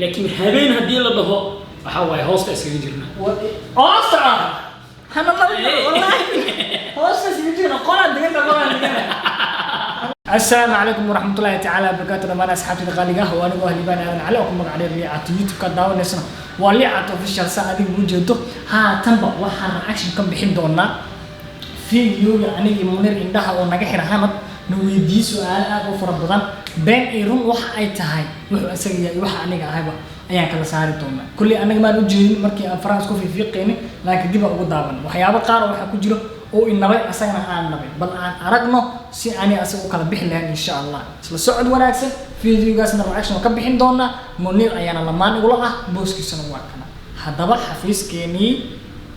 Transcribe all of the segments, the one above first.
Laakiin habeen haddii la dhaho, waxaa waaye hoosta iskaga jirnaa. Hoosta ah hana wallahi hoosta iskaga jirna, qolaa deganta, qolaa degana. Asalaamu calaykum waraxmatullaahi tacaala wabarakaatu. Dhammaan asxaabtida qaaliga ah, waa anigoo ah Liibaan Aadan Cali oo ku magac dheer Liicato. YouTube-ka daawanaysana waa Liicato Official. Saa adiga ugu jeedo, haatanba waxaan reaction ka bixin doonaa videoga anigii Munir indhaha oo naga xira. Hanad na weydiiyey su-aalo aad u fara badan. Been iyo run waxa ay tahay, wuxuu isaga yahay, waxa aniga ahayba ayaan kala saari doonaa. Kulley anaga maan u jeedin markii aan faraha isku fiifiiqaynin, laakiin dib aan ugu daawan. Waxyaabo qaar oo waxaa ku jiro oo inabay, asagana aan nabay. Bal aan aragno si ani asaga u kala bixi lahayn, insha Allah. Isla socod wanaagsan. Videogaasna reaction ka bixin doonaa. Munir ayaana lamaan igula ah, booskiisana waa kana. Haddaba xafiiskeenii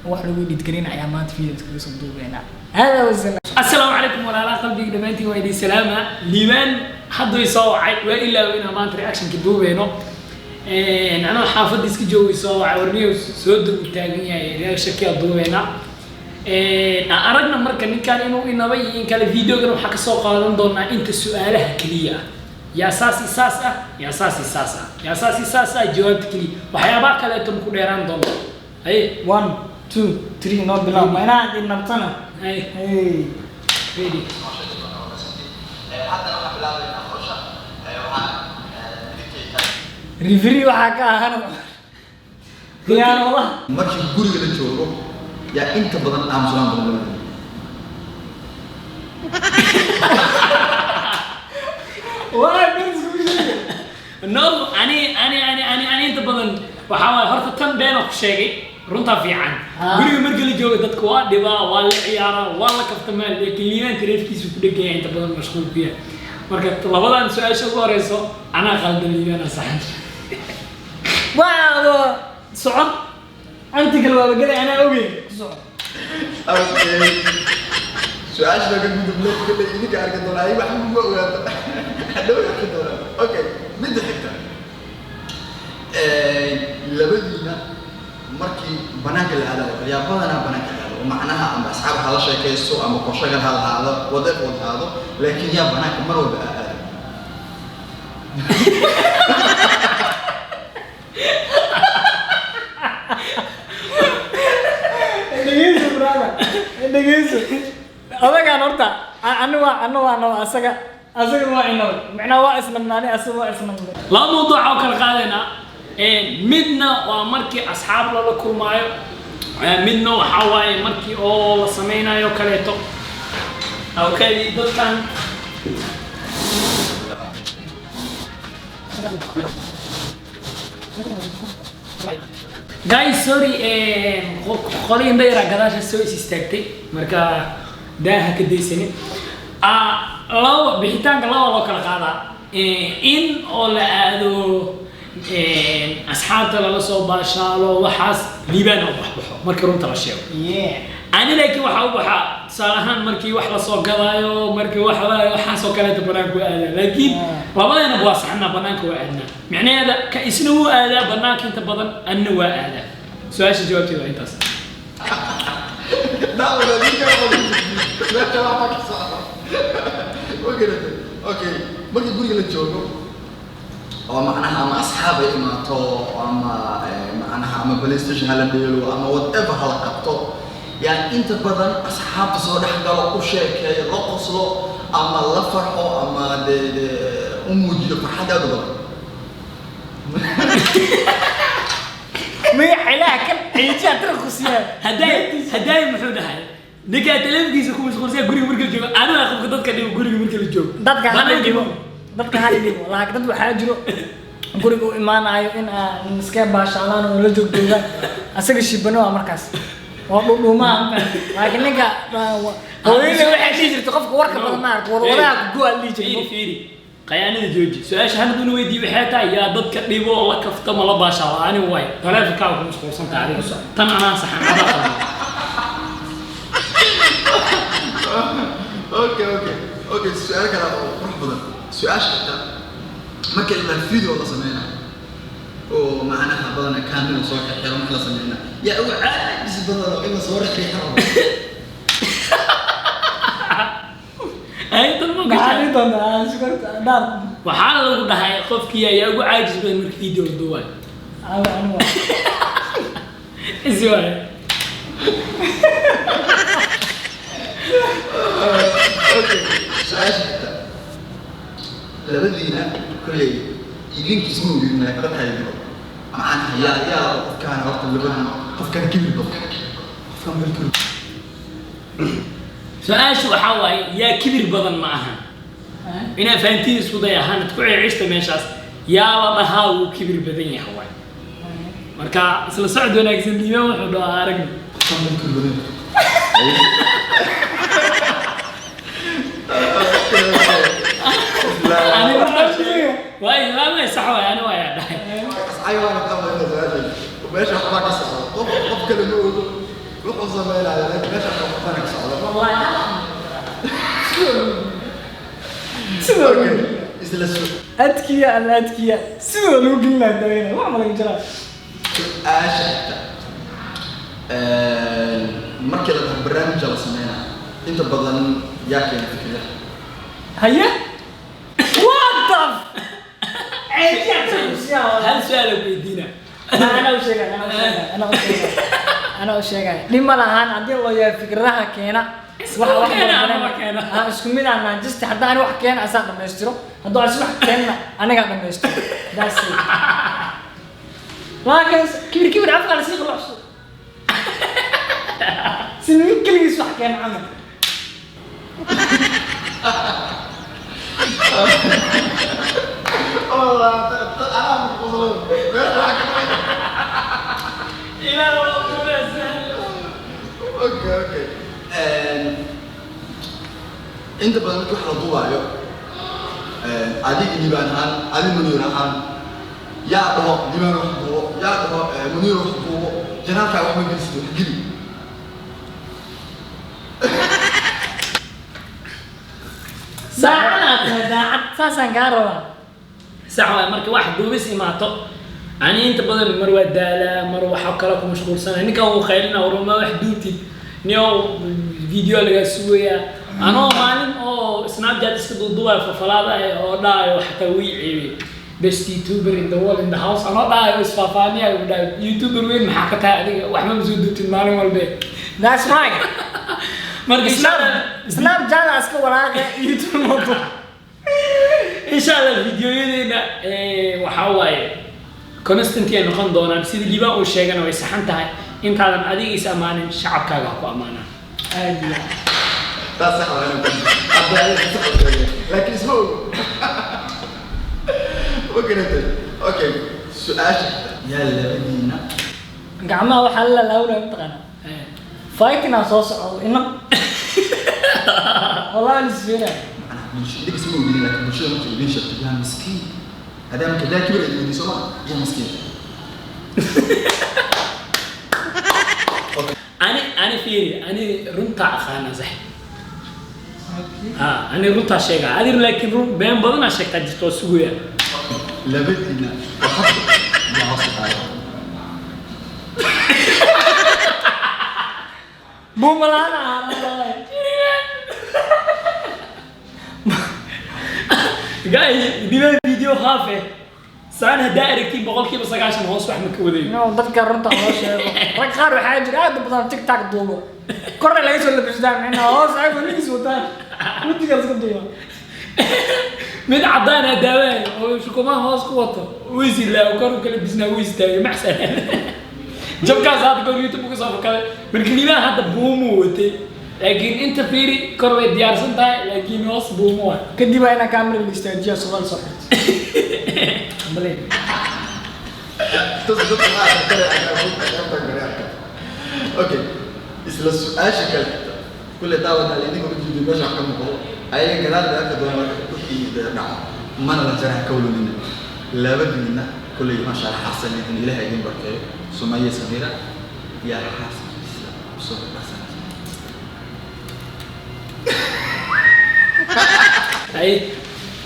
wax lagu dhidgelin ayaa maanta video iskaga soo duubeynaa. Hada wasalaam. Asalaamu calaykum walaalaha qalbiga, dhammaantiin waa idin salaama. Liibaan hadduu soo wacay, waa ilaaw inaan maanta reactionka duubeyno. Anoo xaafadda iska joogay soo wacay, warniyow soo deg u taagan yahay, reactionkia duubeynaa. Aan aragna marka ninkan inuu inabay iyo in kale. Videogan waxaa kasoo qaadan doonaa inta su-aalaha keliya ah: yaa saas iyo saas ah, yaa saas iyo saas ah, yaa saas iyo saas ah, jawaabta keliya. Waxyaabaha kaleeto ma ku dheeraan doonto. Haye. One, two, three, noo bilaab. Ma inaad inabtana? Haye. Hey. Ready. Haddana waxaan bilaabaynaa hawsha. Waxaan midigtayda Referee waxaa ka ah Hanad khiyaanoodaha. Markii guriga la joogo, yaa inta badan aamusanaan badan labadooda? Waa been iskugu sheegay. No, ani inta badan waxaa waaye, horta tan beenoo ku sheegay, runtaa fiican. Guriga marka la joogo dadka waa dhibaa, waa la ciyaaraa, waa la kaftamaa, laakiin Liibaan taleefkiisu ku dhegan yahay, inta badan mashquul ku yahay. Marka labadan su-aasha ugu horeyso anaa qaldan, Liibaana saxan. Waa socon antigal waaba gelay, anaa ogeyn, ku soco. Okay, su-aasha baa ka gudubnay. Kolley idinka arki doonaa, ay wax ma ogaata, hadhow arki doonaa. Okay, midda xigta, labadiina markii banaanka la aadayo, yaa badanaa banaanka aado? Oo macnaha ama asxaab ha la sheekaysto ama qorshagal ha lahaado, whatever wad ahaado, laakiin yaa banaanka mar walba aado? Dhegeyso brother, dhegeyso. Adagaan horta ani waa ana waa naba, asaga waa inabay, macnaha waa isnabnaanay, asaga waa isnabnay. Laba mawduuc oo kala qaadaynaa. Midna waa markii asxaab lala kulmaayo, midna waxaa waaye markii oo la sameynayo kaleeto. Okay, dadkan. Guys, sorry, qolo indha yaraa gadaasha soo is istaagtay, marka daaha ka daysanin. Laba bixitaanka laba loo kala qaadaa. In oo la aado asxaabta lala soo baashaalo, waxaas Liibaan oo baxbaxo markii runta la sheego. Ani laakiin waxaa u baxaa tusaale ahaan markii wax lasoo gadaayo, markii wax waxaasoo kaleeto banaanka waa aadaa. Laakiin labadeena waa saxnaa, banaanka waa aadnaa. Micnaheeda ka isna wuu aadaa banaanka inta badan, anna waa aadaa. Su-aasha jawaabteeda waa intaas. Daawada ninka meesha waxba ka socda ma garatay? Okay, markii guriga la joogo oo macnaha ama asxaab ay imaato ama macnaha ama PlayStation hala dheelo ama whatever hala qabto, yani inta badan asxaabta soo dhex galo, u sheekeeyo, la qoslo ama la farxo ama dee u muujiyo farxad aad u badan? Magaca ilaah kan ciijiya tira ku siyaa. Haddaay muxuu dhahay ninkaa taleefankiisa ku mashquulsan guriga marka la joogo? Aniga qofka dadka dhibo guriga marka la joogo. Dadka hal Banaanka dhibo, dadka hal dhibo, laakiin dad waxaa jiro guriga u imaanayo in aan iska baashaalaan oo la joog joogaan, asaga shibano waa markaas waa dhudhuumaha. Laakiin ninka hooyada waxay dhihi jirtay, qofka warka badan maarata wadawadaha ku go-a dhihi Fiiri. jiray. Fiiri, qayaanada jooji. Su-aasha hanad una weydiiye waxay tahay: yaa dadka dhibo oo la kaftama, la baashaalo? Ani waay, taleefonkaaga ku mashquulsan tahay adiga. Tan anaa saxan, adaa qaldan. Okay, su-aal kale oo qurux badan. Su-aasha xigta, marka la video la sameynayo oo macnaha badana kaamil soo xirxiro marka la sameynayo, yaa ugu caajis badan oo in la soo riixriixo rabo? Ay, tan ma Maxaa gashaa? dhihi doontaa? Shukarta dhaar. Waxaa lagu dhahay qofkii ayaa ugu caajis badan marka video la duubayo. Aawe, anigu waa. Isi waaye. Okay, su-aasha xigta. Labadiina kolley idinka isma ogin, laakiin dadka idin macnaha yaa qofkaan horta labadii qofkaan kibir badan, qofkaan meel kibir. Su-aashu waxaa waaye yaa kibir badan ma ahan. Inaa fahantiin isku day ahaan ku ceecista meeshaas yaa la dhahaa wuu kibir badan yahay waay. Marka isla socod wanaagsan. Liibaan wuxuu dhahaa aragni. Qofkaan meel kibir badan. Ani waay waay sax waay, ani waay dhahay. Asxaabana ka wada su'aashay, meesha waxbaa ka socda, qof kale ma ogo wuxuu sameynaya, laakiin meesha waxbaa ka socda. Wallahi sidoo Okay, isla su adkiya alla adkiya sidoo lagu gelin lahaa daweyna wax ma laga jiraa. Su-aasha xigta. Markii la dhaho barnaamijka la sameynaa, inta badan yaa keena fikradaha? Haye, what the Hal su-aal aan weydiina. Anaa u sheegay, anaa u sheegay, anaa u sheegay, anaa u sheegay. Dhib ma lahan haddii loo yahay fikradaha keena. Isku Wax wax keena badan. Ama keena. Ah, isku mid aan just haddaan ani wax keena asaa dhamaystiro, hadduu asi wax keenna anigaa dhamaystiro. That's it. Laakiin kibir kibir afka la sii qalocso si nin keligiis wax keena camal. Anaa qoslo, meesha wax ka dhacay. Ilaah waa kula sahlo. Okay, inta badan markii wax la duubaayo, adiga Liibaan ahaan, adi Muniir ahaan, yaa dhaho Liibaan wax duubo, yaa dhaho Muniir wax duubo, channelkaa wax ma gelisid, wax geli? Daacad aad tahay, daacad saasaan kaa rabaa. Sax waay. Marka wax duubis imaato, ani inta badan mar waa daalaa, mar waxa kale ku mashquulsanay. Ninkan wuu qaylina, warma wax duubtid niyo, video lagaa sugayaa. Anoo maalin oo Snapchat iska duuduubaayo fafalaada ah oo dhaayo xataa way ceebay, "Best YouTuber in the world in the house," anoo dhaayo isfaafaaniyayo u dhahay, "YouTuber weyn maxaa ka tahay adiga? Waxba ma soo duubtid maalin walbe." That's right. Marka Snap Snapchat iska walaaqa YouTube moto. Insha Allah videoyadeena waxaa waaye constantly ay noqon doonaan. Sida Liibaan uu sheegana way saxan tahay, intaadan adiga is ammaanin shacabkaaga ha ku ammaanaan. Aad iyo aad. Taas sax waa inuu hadda ayaga sax u sheegay, laakiin isma ogo. Ma garatay? Okay, su-aasha xigta. Yaa labadiina Gacmaha waxaa la laalaawlaya mataqaanaa fighting aan soo socdo ina wallahi lisfeynaya. Macnaha bulsho idinka isma ogidin, laakiin bulshada markay idin sheegto yaa miskiin, hadaa marka daa kibir ay weydiiso ma yaa miskiin. Ani fiiri, ani runtaa aqaana sax ha, ani runtaa sheegaa adir, laakiin run been badanaa sheegtaa jirta oo sugaya. Labadiina waxadda yaa hoos u qaada. Buumalaan ahaa wallahi. Guys, diba video half eh saan haddaa aragtiin 90% hoos wax ma ka wadayo. No, dadka runta loo sheego. Rag qaar waxaa jira aad u badan TikTok duubo, korna laga soo labistaa, micnaha hoos ayago nigis wataan wejiga iska duuba. Mid caddaan ah daawaan oo shukumaha hoos ku wato waysilaa kor u kala bisnaa way istaagay maxsan jabkaas hadda kor YouTube uga soo fakaday. Marka Liibaan hadda buumuu watay, laakiin inta fiiri kor way diyaarsan tahay, laakiin hoos buumu waay. Kadib waa inaa kaamira la istaajiya, surwaal soo xirto. Ambaley. Tas dadka ma arka kare ayaa buugta qaybta kare arka. Okay, isla su-aasha kale xigta. Kulle daawadna idinka u jeedo meesha wax ka muuqdo, ayaga gadaal bay arki doonaan marka wixii dhaco, mana la jaraha ka walwalina. Labadiina kulley maasha Allah xasan idin, Ilaahay idin barkeeyo. Sumaya Samira yaa xaaskiisa usoo baxsanaysa? Hay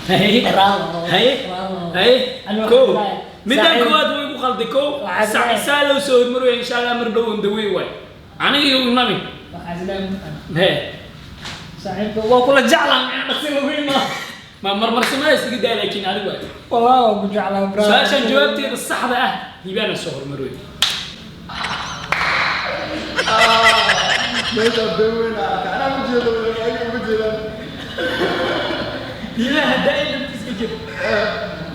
hay. Bravo. Hay. Bravo. Hay. Ani waxaan Kow leeyahay, midaan saaxiib. koowaad way igu qalday kow. Waxaan leeyahay. Saa loo soo hormaraya insha Allah mar dhow on the way waay, aniga iyo nabi. Waxaa isleeyahay mataqaana He. Saaxiibka waa kula jeclaa, micna dhaqsi lagu imaa. Ma marmarsamada iskaga daa, laakiin adigu waa. Wallahi waan ku jeclaa, bro. Su-aashan jawaabteeda saxda ah Liibaana soo hormarooy. Meesha been weyn aa arka, anaa ma jeedo, ayaga ma jeedaan. Liibaan haddaa in laftiiska jiro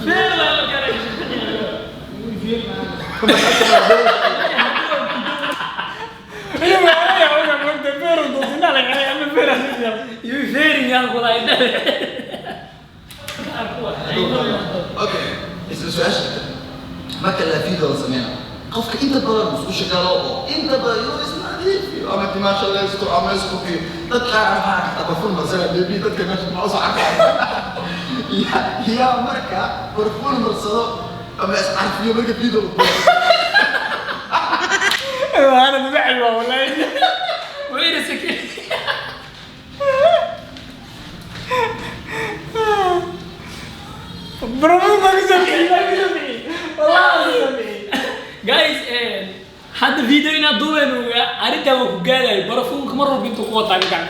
feer waa markaan. Iyo waa ya oga mogta feer doosina la galay ama feer asiya. Iyo feerin yaan kula indhaha. Okay, isla su-aasha xigta. Marka la video la sameynayo, qofka inta badan isku shaqalo oo inta badan inuu isnadiifiyo ama timaasha laysto ama isku fiyo, dad qaar waxaa aragtaa barfuun marsana, baby, dadka meesha maxaa soo arkaya? Yaa marka barfuun marsado ama iscarfiyo marka video la duubo? Ana bacel waa wallahi. Wait a second. Bro, ma ka soo bixi, ma ka soo bixi. Wallahi ma ka soo bixi. Guys, hadda video inaad duubeen ogaa arrintaa waa ku gaadayo barafuunka mar walba intuu ku wataa ninkan.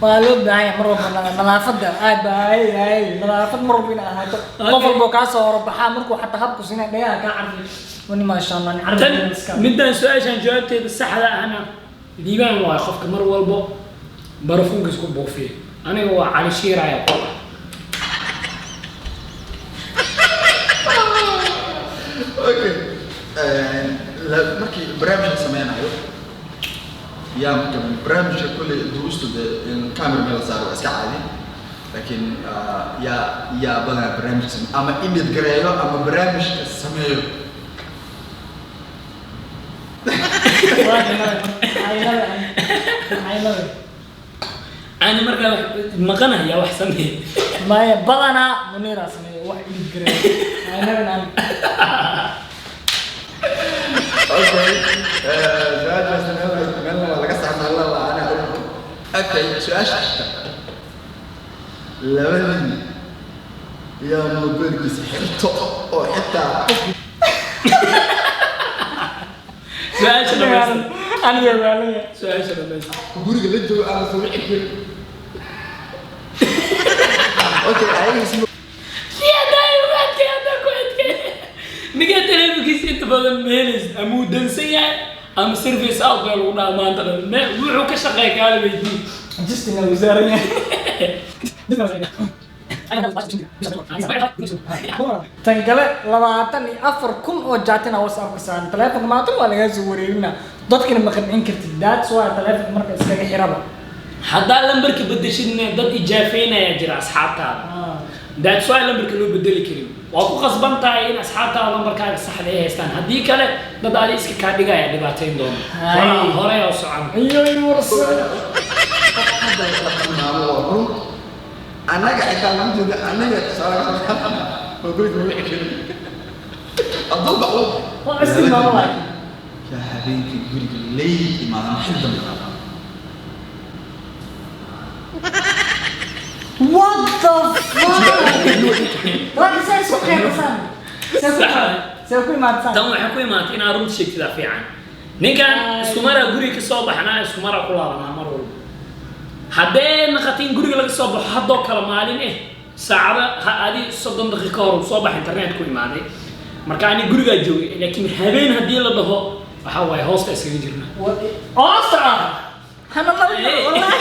Waa loo baahan yahay mar walba nadaafadda aad baa ay ay nadaafad mar walba inay ahaato. Qof walba oo kaa soo horbaxaa markuu xataa habku siinay dhagaha kaa carfi wani, maasha Allah, ni carfi Tan iska. Midaan su-aashan jawaabteeda saxda ahna Liibaan waayo, qofka mar walbo barafuunka isku buufiya. Aniga waa Cali Shiiraya qol. Okay, markii barnaamij la sameynayo, yaa marka barnaamijka kolley duruusta dee in camera meel la saaro waa iska caadi, laakiin yaa badanaa barnaamijka sameeyo ama edit gareeyo ama barnaamijka sameeyo? Ani markaa wax maqanaya wax sameeya. Maya, badanaa Muniraa sameeyo wax edit gareeyo. Aynabin ani. Okay, su-aashaas meelna waa laga sax, meelna waa anaa og. Okay, su-aasha xigta. Labadii yaa mobilkiisa xirto oo xitaa qof Su-aasha dhamaysta. Aniga waalaya. Su-aasha dhamaysta. Guriga la joogo aan la soo wici karin? Okay, ayaga isma Si haddaa igu adkay, haddaa ku adkay, ninkaa teleefonkiisa inta badan meelays ama uu dansan yahay ama service out baa lagu dhaha maanta dhan. Wuxuu ka shaqeeya kaala weydii. Justin uu saaran yahay. Tan kale 24,000 oo jaatina WhatsApp ka saaran taleefonka, maanta waa lagaa soo wareerina, dadkina ma qancin kartid. That's why taleefonka marka iskaga xiraba. Haddaa lambarka bedeshidna dad ijaafeynaya jira asxaabtaada. That's why lambarka loo bedeli karin. Waa ku qasban tahay in asxaabtaada lambarkaaga saxda ay haystaan, haddii kale dad adi iska kaa dhigaya dhibaateyn doona. Hay. Hore oo socon. Iyo warsa. Hadda la tilmaamo waa run, annaga xitaa lama jeedo, annaga tusaale oo guriga ma wici karin hadduu baxo. Waa istilmaamo laakiin. Yaa habeenkii guriga late imaadana xil dambe imaadana? What the fuck? Laakiin see isku qiyaasaan? See ku imaadsan? Tan waxay ku imaatay inaad runta sheegtidaa fiican. Ninkan isku maraa guriga ka soo baxnaa, isku maraa ku laabanaa mar walba. Haddee naqatin guriga laga soo baxo haddoo kale maalin saacada ha adi 30 daqiiqo hor uu soo bax internet ku imaaday, marka ani gurigaa joogay, laakiin habeen haddii la dhaho waxaa waaye hoosta iskaga jirna. Hoosta ah hana laba. Wallahi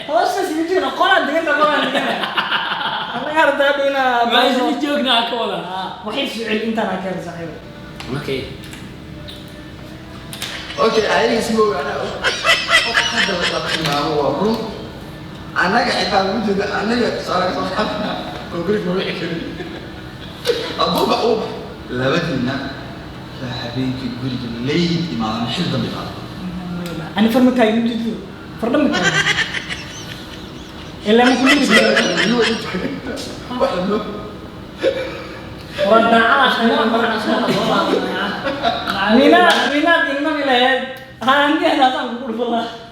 hoosta iskaga jirna, qolaa deganta, qolaa degana anaga ardaa dhowna. Maa isla joognaa ka wada. Waxay ficil intaan akeer saaxiib. Okay. Okay, ayaga isma oga, anaa og. Qof hadda la tilmaamo waa run, annaga xitaa lama jeedo, annaga tusaale kasoo qaadana oo guriga ma wici karin hadduu baxo. Labadiina yaa habeenkii guriga late imaadana xil dambe imaadana? Ani far ma taagin, ma jirto fardha ma taagin ilaa ma kulli. Wax loo Waa daacada minaad minaad ignami lahayd haandi hadaasaan kugu dhufan lahaa.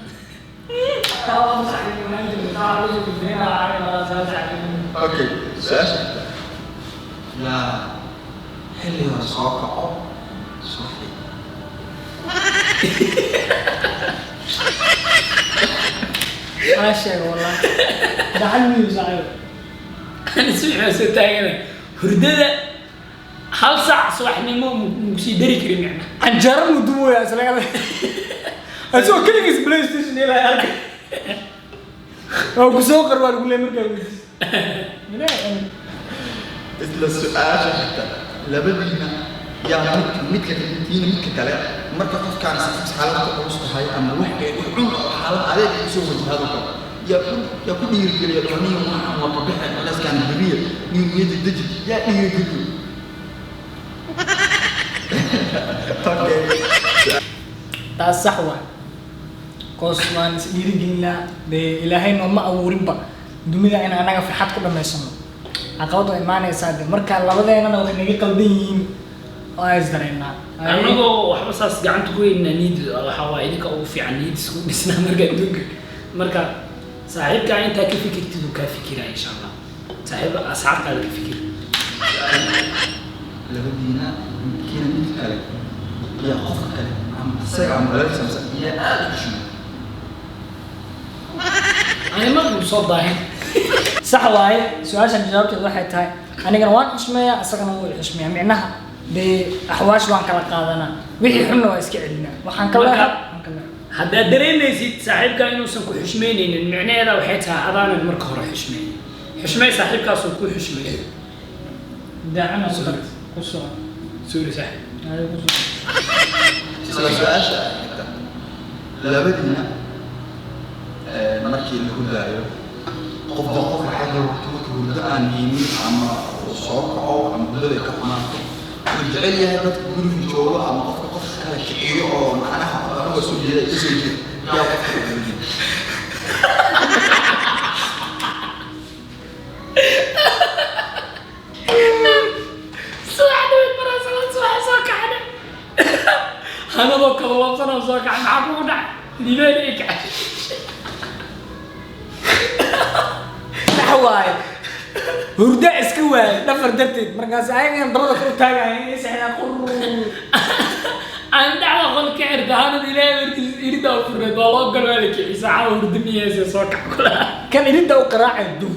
Okay, su-aasha xigta. Yaa xilli hore soo kaco subaxdii? Waa sheega wallahi. Daxal miyuu saaxiib? Ani subax waa soo taagana, hurdada 1 saac subaxnimo mukusii dari karin micna. Canjeero muu dumoyaa isla asagoo keligiis PlayStation ilaa arka. Waa ku soo qar, waa lagu leeyahay markaa weydiis. Isla su-aasha xigta, labadiina yaa mid midka tiina midka kale marka qofkaan xaalad ku culus tahay ama wax ay wax cun oo xaalad adeeg ku soo wajahado kale, yaa ku dhiirigeliya dhoniyo waxaan waa qabixe culeyskaan beriya nin niyada deji, yaa dhiirigeliyo? Okay. Taas sax waay, koos waan is dhiirigelinaa. Dee Ilaahay nooma abuurinba dunida in anaga farxad ku dhamaysano. Caqabad waa imaanaysaa de, marka labadeennana waxay naga qaldan yihiin oo ay isdareennaa. Anagoo waxba saas gacanta ku weynaa, niyad waxaa waaye idinka ugu fiican, niyad isku dhisnaa. Marka adduunka marka saaxiibkaa intaa ka fikirtid uu kaa fikiraya, insha Allah. Saaxiib asxaabtaada ka fikir. Labadiina midkiina mid kale yaa qofka kale ama isaga ama walaalkiisa mise yaa aada u xushmeeya? Ani ma soo daahin. Sax waaye. Su-aashan jawaabteed waxay tahay anigana waan xushmeeyaa, isagana wuu i xushmeeyaa. Micnaha dee axwaash waan kala qaadanaa, wixii xunna waa iska celinaa, waxaan ka leehay waan ka leehay. Haddaad dareemaysid saaxiibkaa inuusan ku xushmeyneynin, micnaheeda waxay tahay adaanan marka hore xushmeyn. Xushmey saaxiibkaasuu ku xushmeeyo. Daacana ku dar ku soco. Suuri saaxiib. Adiga ku soco. Isla su-aasha xigta, labadiina markii la hurdaayo qofba qof waxaa jira waqti marka hurdo aan haynin ama uu soo kaco ama hurdada ay ka xumaato, wuxuu jecel yahay dadka guriga joogo ama qofka qofka kala kiciyo oo macnaha anigoo soo jeeda iga soo jeeda, yaa qofka labadiina? Subax dhaweyd maraa salaad subax soo kacna, hanadoo kala soo kacay, maxaa kugu dhacay? Liibeen ay kacay. Sax waaye, hurdo iska waaye dhafar darteed, markaas ayagan dabada kor u taagaya inay seexdaan qur. Aan dhacda qol ka xirta hanad, Ilaahay markiis irida u furneed waa loo gal, waa la kiciyay, saacada hurdo miyaysa, soo kac kula. Kan irinta u qaraacay dub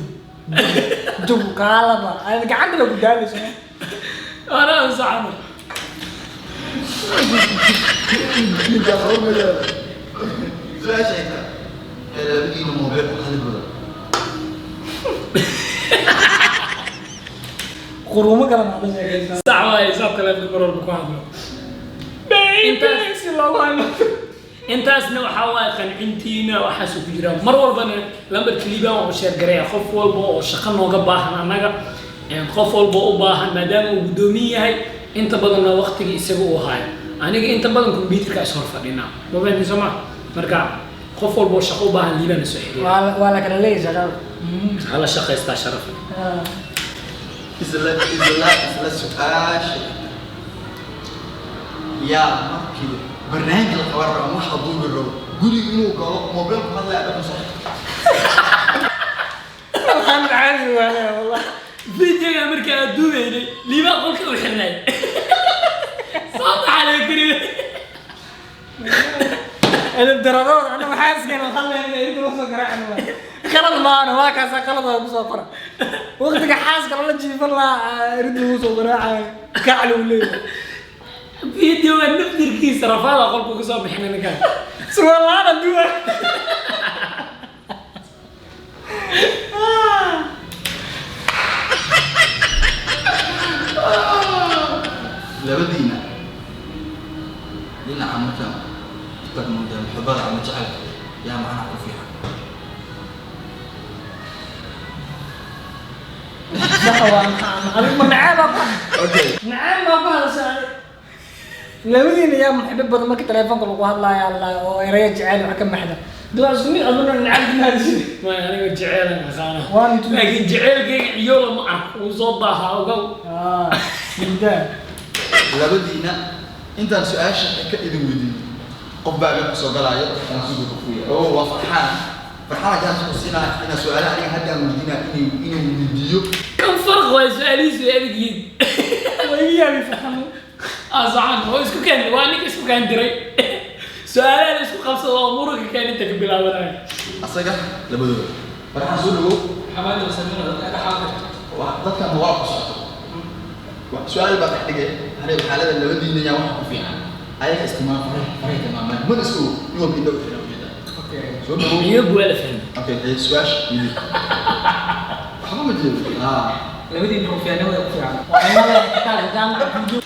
dub kaalaba ay gacanta la ku daalayso. Anaa u socono. Ninkaas hormaya. Su-aasha xigta, labadiina moobeel ku hadli badan? Quruumo kale ma la sheekaysaa. Sax waaye, saab taleefonka mar walba ku hadlo. Si loogu hadlo. Intaasna waxaa waaye qancintiina waxaasuu ku jiraa. Mar walbana lambarka Liibaan waan u share gareeya qof walba oo shaqo nooga baahan annaga, qof walba u baahan, maadaama uu guddoomin yahay inta badanna waqtiga isaga uu hayo. Aniga inta badan computerka is hor fadhinaa, ma fahantiin soo ma? Marka qof walba oo shaqo u baahan Liibaan soo xiriira. Waa la kala leeyahay shaqada. Hala shaqaystaa, sharaf. Isla su-aasha, yaa markii barnaamij la qaban rabo ama wax la duubi rabo guriga inuu galo moobeel ku hadlaya dhaqan soo? Waxaan caadi waale wallah. Videoga marka aad duubaynay Liibaan qolka u xirnay, soo baxaa laga kari. Edeb daradood ana waxaa iskeen hadlayna irinta loo soo garaacin waa qalad maana, waa kaasa qalad waa kusoo qora. Waqtiga xaaska lala jiifan lahaa irinta lagu soo garaacayo, kac lagu leeyahay. Videoga naftirkiisa rafaada qolku kasoo bixina ninkaan. Surwaal la'aan adduun. Labadiina dhinaca markaan ku tagno dee muxibada ama jecelka, yaa macnaha ku fiican? Sax waa, maxaa adiga ma nacayb baa ku Okay. nacayb baa ku hadasha adiga? Labadiina yaa muxibo badan marka telefoonka lagu hadlaayo alla oo eraya jecel wax ka maxda duwaa isku mid, aduna nacayb kuma hadashid. Ma aniga jeceylan aqaana. One, two. Laakiin jeceylkayga ciyo lama arko, wuu soo daahaa, ogow. Ah, muddaa. Labadiina intaan su-aasha ka idin weydiin qof baa meel kusoo galaayo aan suga ku fuya oo waa Farxaan. Farxaan ajaan ku siinaa inaa su-aalaha aniga hadda aan weydiinaa inuu weydiiyo. Kan farq waa su-aalihiisu way adag yihiin. Waa iga yaabi farxan. Asaxan oo isku keen, waa ninka isku keen diray. Su-aalaha la isku qabsado oo muranka keen inta ka bilaabanaya. Asaga labadooda Farxaan soo dhawow. Waa dadkan waa ku socoto. Su-aal baa dhex dhigay hareer xaalada labadiina yaa waxa ku fiican ayaga istimaam faraha faraha tilmaamaan mana isku nin walba indho u xiran ujeedaa. Soo dhawow. Iyagu waa la fahmay. Okay, ee su-aasha yidhi waxba ma jeedo ah. Labadiina rufiyaanimada ku fiican. Waa inala kitaabka jaamaca video.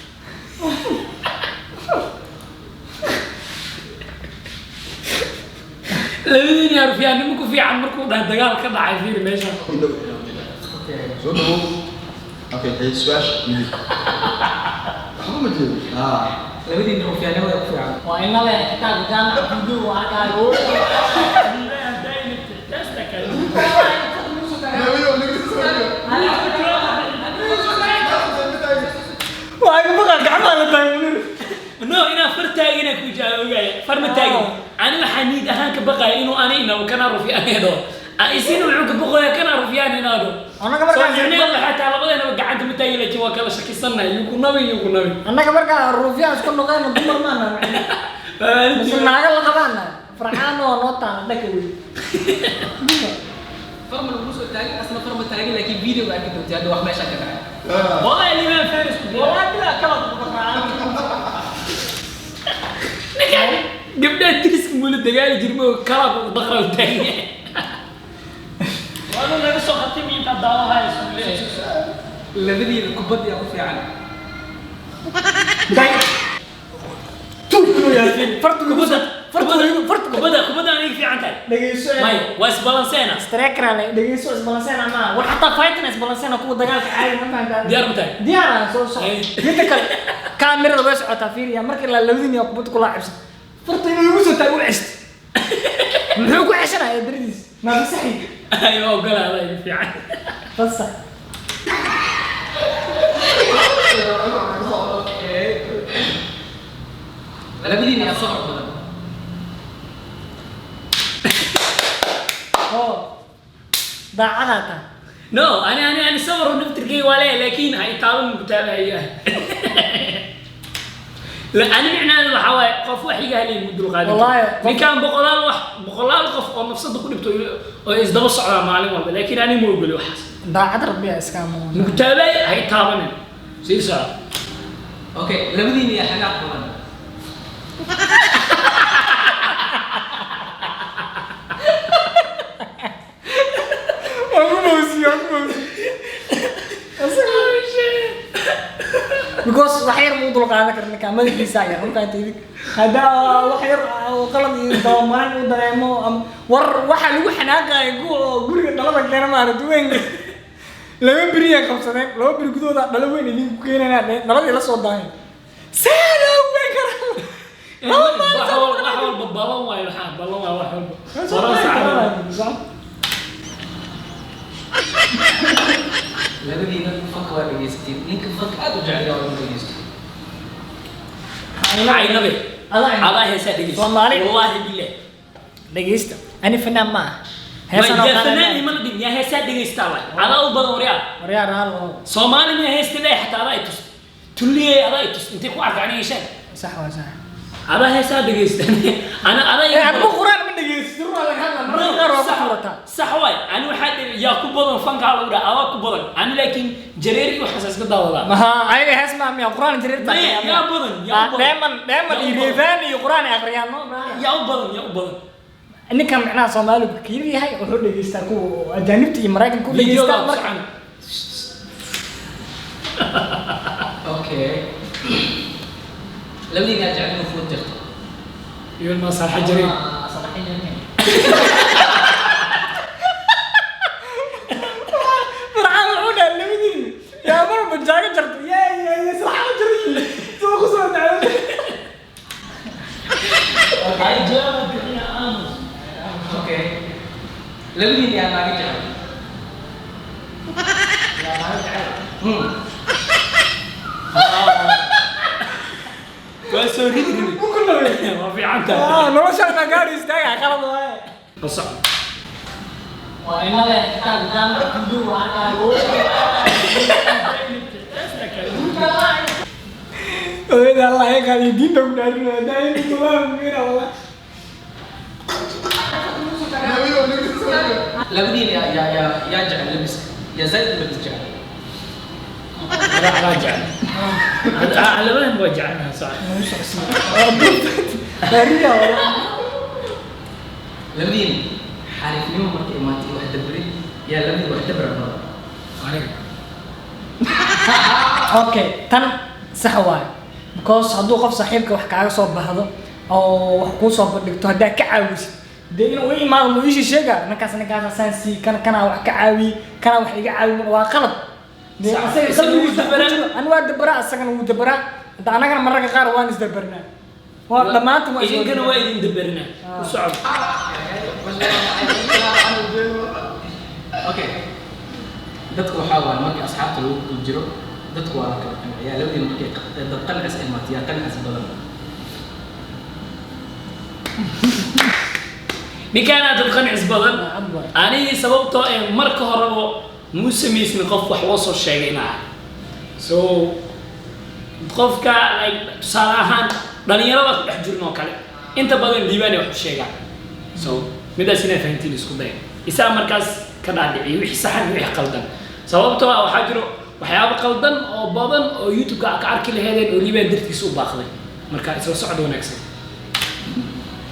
Labadiin yaa rufiyaannimo ku fiican markuu dhahay dagaal ka dhacay, fiiri meesha. Indho u xiran ujeedaa. Soo dhawow. Okay, ee su-aasha yidhi waxba ma jeedo ah. Labadiina rufiyaanimada ku fiican. Waa inala kitaabka jaamaca video waa arkaayo. Waa iga baqa gacmaha la taagan. No, inaan far taagina ku jawaabaya, far ma taagin. Ani waxaa niid ahaan ka baqaya inuu ani inabo kana rufiyaanado, isina wuxuu ka baqaya kana rufiyaan inaado. Annaga markaan- soo micnaheedu waxaa tahay labadeenaba gacanta ma taagi, laakiin waa kala shakisannahay, yuu ku nabi yuu ku nabi. Annaga markaa ruufyaan isku noqeen dumar maana mise naaga la qabaana Farxaan oo noo taala dhaka wey. Farma lagu soo taagin, asna farma taagin, laakiin video baa arki doontaa hadda wax meesha ka dhacay. Wallahi liman faris ku dira. Wallahi bilaa kala ku Farxaan. Ninkan gabdhaha tiriska mula dagaali jirma oo kala ku daqra u taagan yahay. Waa naga soo khatimi inta daawaha isku leeyahay. Labadiina kubadda yaa ku fiican. Day. Tuur yaasiin fartu kubadda fartu fartu. Kubadda aniga fiican tahay. Dhageyso. May waa isbalanseena. Striker le dhageyso, isbalanseena ma war xataa fighting isbalanseena kuwa dagaalka caadi ma fahantaa. Diyaar ma tahay? Diyaar aan soo soco. Ay. Midda kale kaamirada way socotaa, fiiriya markii la labadiin yaa kubadda kula cabsan farta inuu igu soo taago u ceshto, muxuu ku ceshanaya daradiis ma fasaxi? Ay waa ogolaada iga fiican. Fasax. Okay. Labadiina yaa socod badan. Oo daacadaa tahay. No, ani sawir naftirkeyga waa leeyahay, laakiin ha itaaban kutaabaya. La ani micnaheedu waxaa waaye qof wax iga helay mu dulqaadan karo. Wallaahi, ninkan boqolaal wax boqolaal qof oo nafsada ku dhibto oo isdaba socdaa maalin walba, laakiin ani ma ogoli waxaas. Daacad rabbiya iska amuun. Mukutaabay ha itaabanin, sii soco. Okay, labadiina yaa xanaaq badan. Waan ku mawsiye, waan ku mawsiye because wax yar muu dulqaadan kara ninka madaxiisa yar markaa inta idig haddaa wax yar oo qalad iyo dabamarin uu dareemo ama war waxaa lagu xanaaqaya oo guriga dhalada keena maaragta weynka laba beriyaa qabsadeen, laba beri gudahooda dhalo weyn idinku keenanaa dheen dhaladii la soo daahay see loo weyn karaa laba maalin. Wax walba, wax walba balan waayo, waxaa balan waayo wax walba. Waran saacad. Labadiina fanka waa dhegeysatiin, ninka fanka aad u jecel yahay waa inuu dhegeysto. Aynabe. Adaa. Adaa heesaa dhegeysta. Soomaali. Wallaahi billah. Dhegeysta, ani fanaan ma aha. Heesaan oo yaa qaadana. Fanaan ima la dhihin, yaa heesaa dhegeystaa waay, adaa u badan waryaa. Waryaa raal oo. Soomaali miyaa heesta leeyahay xataa adaa i tustay tulliyey, adaa i tustay intay ku arka aniga sheeg. Sax waa sax. Adaa heesaa dhegeysta ana adaa ee adku quraan ma dhegeysto, run laga hadla mararka qaar waa ku tuurataa. Sax waay, ani waxaa dhihi yaa ku badan fankaa lagu dhaha adaa ku badan, ani laakiin jareer iyo waxaas iska daawadaa. Maha ayaga hees ma miya quraan jareer baa? Maya, yaa badan, yaa u badan. Dheeman dheeman Yaa iyo u badan. reefaan iyo quraan ay akhriyaan no. Yaa u badan, yaa u badan. Ninkan macnaha Soomaaligu kiir yahay wuxuu dhegeystaa kuwa ajaanibta iyo Maraykanka ku Videoga dhegeystaa ku marka socon. Okay, labadiina yaa jecel inuu food jarto. Iyo ma sarxa jareer. Farxaan wuxuu dhahay labadiin yaa marba jaaga jarto yaa yaa yaa sarxaan jaray soo ku soo dhacay. Ay jawaab bixiya aamus. Okay, labadiina yaa naaga jecel. Waa soo ridi ridi. Waa fiican tahay. Ah, noloshaana gaari istaaga qalad waaye. La soco. Waa inala kitaab jaamac video waa arkaayo. Hooyada Allah ya qaadiyo, diinta ku dhaarinaya daa'im wallah wallah. Labadiina yaa jecel labiska? Yaa zaid labis jecel? Adaa jecel. Labadan waa jecelnaha, sax. Dhaariya wallah. Labadiina xariifnimo markay imaatay wax dabrid, yaa labadiina wax dabra badan? Aniga. Okay, tan sax waaye, because hadduu qof saaxiibka wax kaaga soo baahdo oo wax kuu soo bandhigto, haddaa ka caawisid, dee inuu u imaado mu iishii sheega, ninkaas ninkaas asaan sii kan kanaa wax ka caawiye, kanaa wax iga caawiye, waa qalad. Dee Sax. asaga Isaga wuu qalbigiisa ku dabaraa. jiro, ani waa dabaraa, asagana wuu dabaraa. Hadda anagana mararka qaar waan isdabarnaa, waa dhammaantan waa Idinkana waa idin dabernaa. U socod. Okay, dadku waxaa waaye markii asxaabta lagu kala jiro, dadku waa la kala qanciyaa. Labadiina markay dad qancis imaatay, yaa qancis badan? Ninkaanaa dad qancis badan. Cad waay. Anigii sababtoo ee marka horeba muu samaysnin qof wax loo soo sheegay inaa ahay. So qofka, like, tusaale ahaan dhalinyarada ku dhex jirin oo kale, inta badan Liibaanay wax u sheegaan. So midaas inaa fahantiin isku daya, isaa markaas ka dhaadhiciyo wixii saxan iyo wixii qaldan, sababtoo ah waxaa jiro waxyaabo qaldan oo badan oo YouTube-ka ka arki laheedeen oo Liibaan dartiisa u baaqday. Marka isla socod wanaagsan.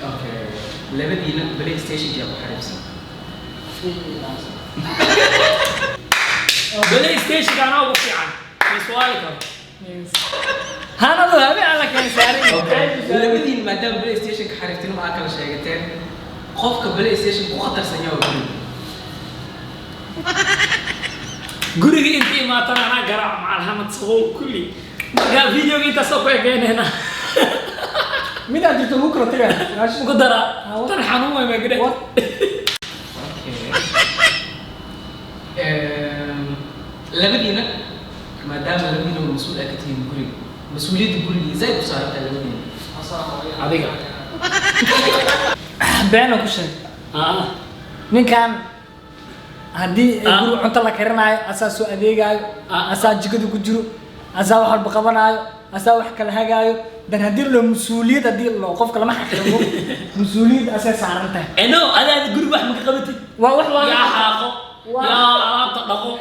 Okay, labadiina PlayStation yaa ku xariifsan? PlayStation anaa ugu fiican, iswaali karo. Hanadu habe alla keen saaray. Labadiin maadaama PlayStation ka xariiftinimo aa kala sheegateen, qofka PlayStation ku khatarsan yaa guriga? Guriga inta imaatana anaa garaac macalhamad sabow kulli. Marka videoga intaasoo ku ekeenayna. Midaa jirto lagu kala tagay. Ku dara tan xanuun way magre. What? Okay. Labadiina maadaama labadiina waa mas-uul aa ka tihiin guriga, mas-uuliyadda guriga zaid u saarantahay labadiina? Adiga. Beena ku sheeg. Ah. Ninkan haddii ay Ah. guri cunto la karinaayo, asaa soo adeegaayo, Ah. asaa jikada ku jiro, asaa wax walba qabanaayo, asaa wax kala hagaayo. Dan haddii loo mas-uuliyad, haddii loo qofka lama xaqiiqo, mas-uuliyad asay saaran tahay. Eno adaad guriga wax maka qabatid? Waa wax waa Yaa xaaqo, yaa alaabta dhaqo.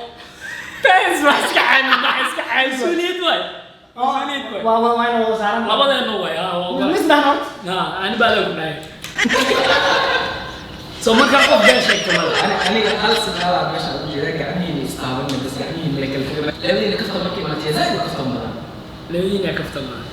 Bes, wax iska caadi, wax iska caadi. Mas-uuliyad waay, mas-uuliyad waay. Waa ina wada saaran tahay. Labadeena waay, ah, waa ogahay. Misdan horta. Ah, ani baa ku dhahay. So markaa qof been sheegta male. Aniga hal su'aalaa meesha ugu jira, gacmihiina istaaban, bas gacmihiina la kala fogay. Labadiina kaftan markay imaatay zaid u kaftan badan? Labadiina kaftan badan,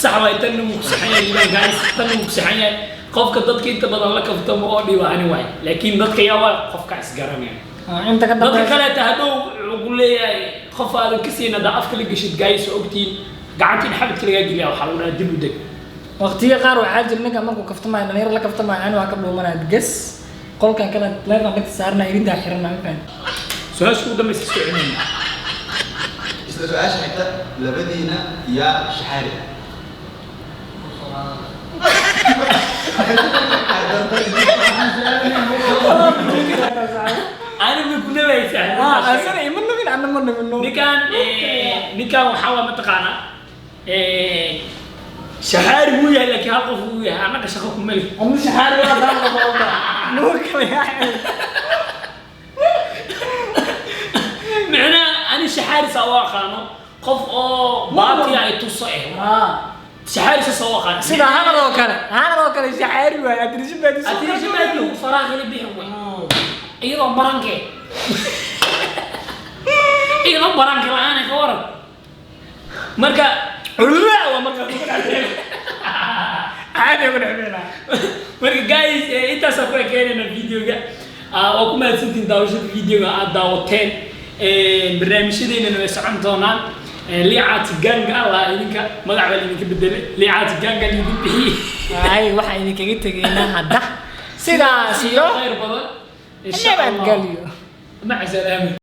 sax waay. Tanna wuu ku saxan yahay Liibaan, guys, tanna wuu ku saxan yahay. Qofka dadka inta badan la kaftamo oo dhiba ani waay, laakiin dadka yaa waa qofka isgaranaya. Ah, inta ka dadka dambaysa kaleeta hadhow wuxuu ku leeyahay qof aadan ka siin haddaa afka la geshid. Guys, oo ogtiin gacantiin xabadka lagaa geliya, waxaa lagu dhahaa dib u deg. Waqtiyo qaar waxaa jira ninka markuu kaftamayo, dhalinyaro la kaftamayo, ani waa ka dhuumanaya ges, qolkan kale leefan dhegta saarana, irintaa xirana, ma fahanti? Su-aasha ugu dambaysa isku celinayna. Isla su-aasha xigta, labadiina yaa shaxaari? Ani ma ku nabaysaa? Ah, asana ima nabin, anna ma nabino. Ninkan waxaa waa mataqaanaa, shaxaari wuu yahay, laakiin hal qof wuu yahay, annaga shaqo kuma leh. Ama shaxaari waa daan laba nuur kale yaa. Micnaha ani shaxaari saa u aqaano qof oo baatiya ay tuso eh. Ah, shaxaari saas u aqaano. Sida hanadoo kale, hanadoo kale shaxaari waay, adrisho baadi. Atirisho baadi faraaqila bixi way iyadoo baranke, iyadoo baranke la-aan ka waran. Marka culula waa marka ku dhacday. Caadi ugu dhexmeelaa. Marka guys, intaasaan ku ekeenayna videoga. Ah, waa ku mahadsantihiin daawashada videoga aad daawateen. Barnaamijyadeennana way socon doonaan. Liicaati ganga allah idinka magac baa laidinka bedelay, liicaati ganga laidin bixiyey. Ay, waxaan idinkaga tegaynaa hadda sidaas iyo khayr badan insha Allah. Nabadgelyo. Maca salaama.